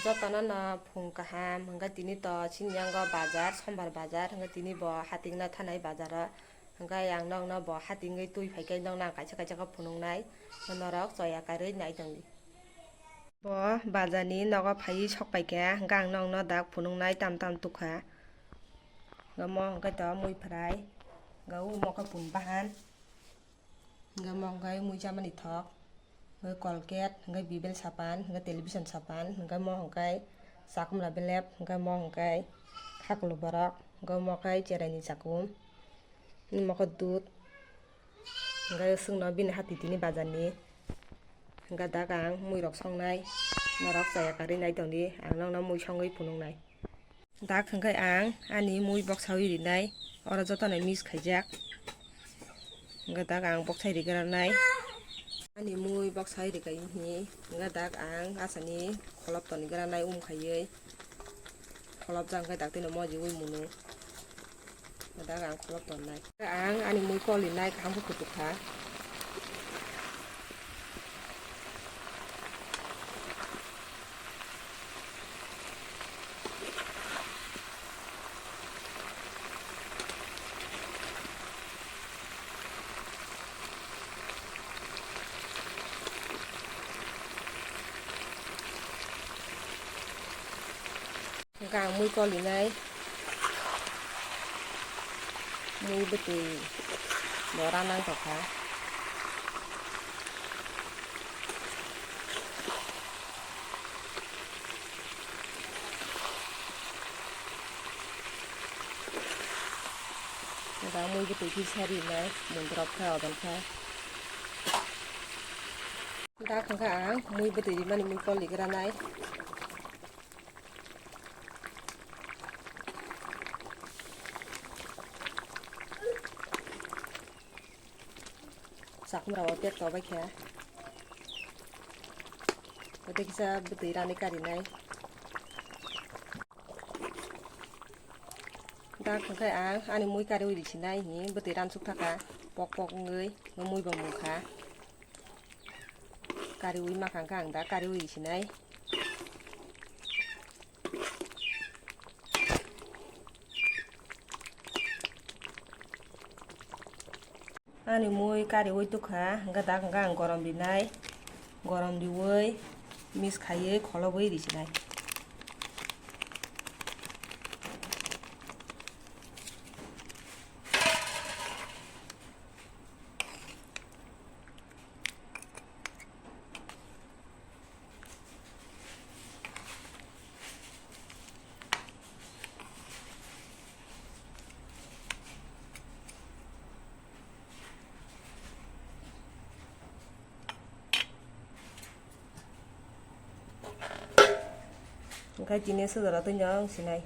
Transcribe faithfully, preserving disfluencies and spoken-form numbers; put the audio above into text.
Jotono no phung kaham, hwnkhe tini to chini yango bazar, sombar bazar, hwnkhe tini bo hatingna thanai bazaro, hwnkhe ang nokno bo hatingwi twi phaikai nokno ang kaisa kaisa khe phunuknai, norok choya karwi nai tongdi. Bo bazarni nogo phaiwi sok paikha, hwnkhe ang nokno dak phunuknai tam tam tukha. Hwnkhe mo hwnkhe to mui phwrai, hwnkhe omo khe pun bahan. Hwnkhe mo hwnkhe mui chamani thok, hwnkhe Colgate, hwnkhe Bibel sapan, hwnkhe television sapan, hwnkhe mo hwnkhe chakumra belep, hwnkhe mo hwnkhe khakulu borok, hwnkhe mo khe cheraini chakum, hwnkhe mo khe dud, hwnkhe chwngno bini hati tini bazarni, hwnkhe dak ang muirok songnai, norok chaya karwi nai tongdi, ang nokno mui songwi phunuknai. Dak hwnkhe ang ani mui boksawi rinai, oro jotono mix khaijak. Hwnkhe dak ang boksai rigranai. Ani mui boksawi rikai hwnwi, hwnkhe dak ang asani kholop toni granai um khaiwi. Kholopjak hwnkhe dak tino mojiwi munu. Dak ang kholop tonnai. Ang ani mui koli nai kaham khe kutuk kha. Hwnkhe ang mui kolinai, mui bwtwi bo ranang tongkha. Da mui bwtwi kisa rinai, mundrok kha, odon kha. Da khangkha ang mui bwtwi rimani mui kol rigranai. Chakhumra o pek tobai khe. Tei kisa bwtwi rani karinai. Da khangkhe ang ani mui kariwi risinai hi bwtwi ransuk thaka pok pok wngwi mui bo mungkha. Kariwi makhangkhe ang da kariwi risinai. Ani mui kariwi tukha, hwnkhe dak hwnkhe ang gorom rinai, gorom riwi mix khaiwi kholobwi risinai. Hwnkhe tini sujaro twi no wng sinai.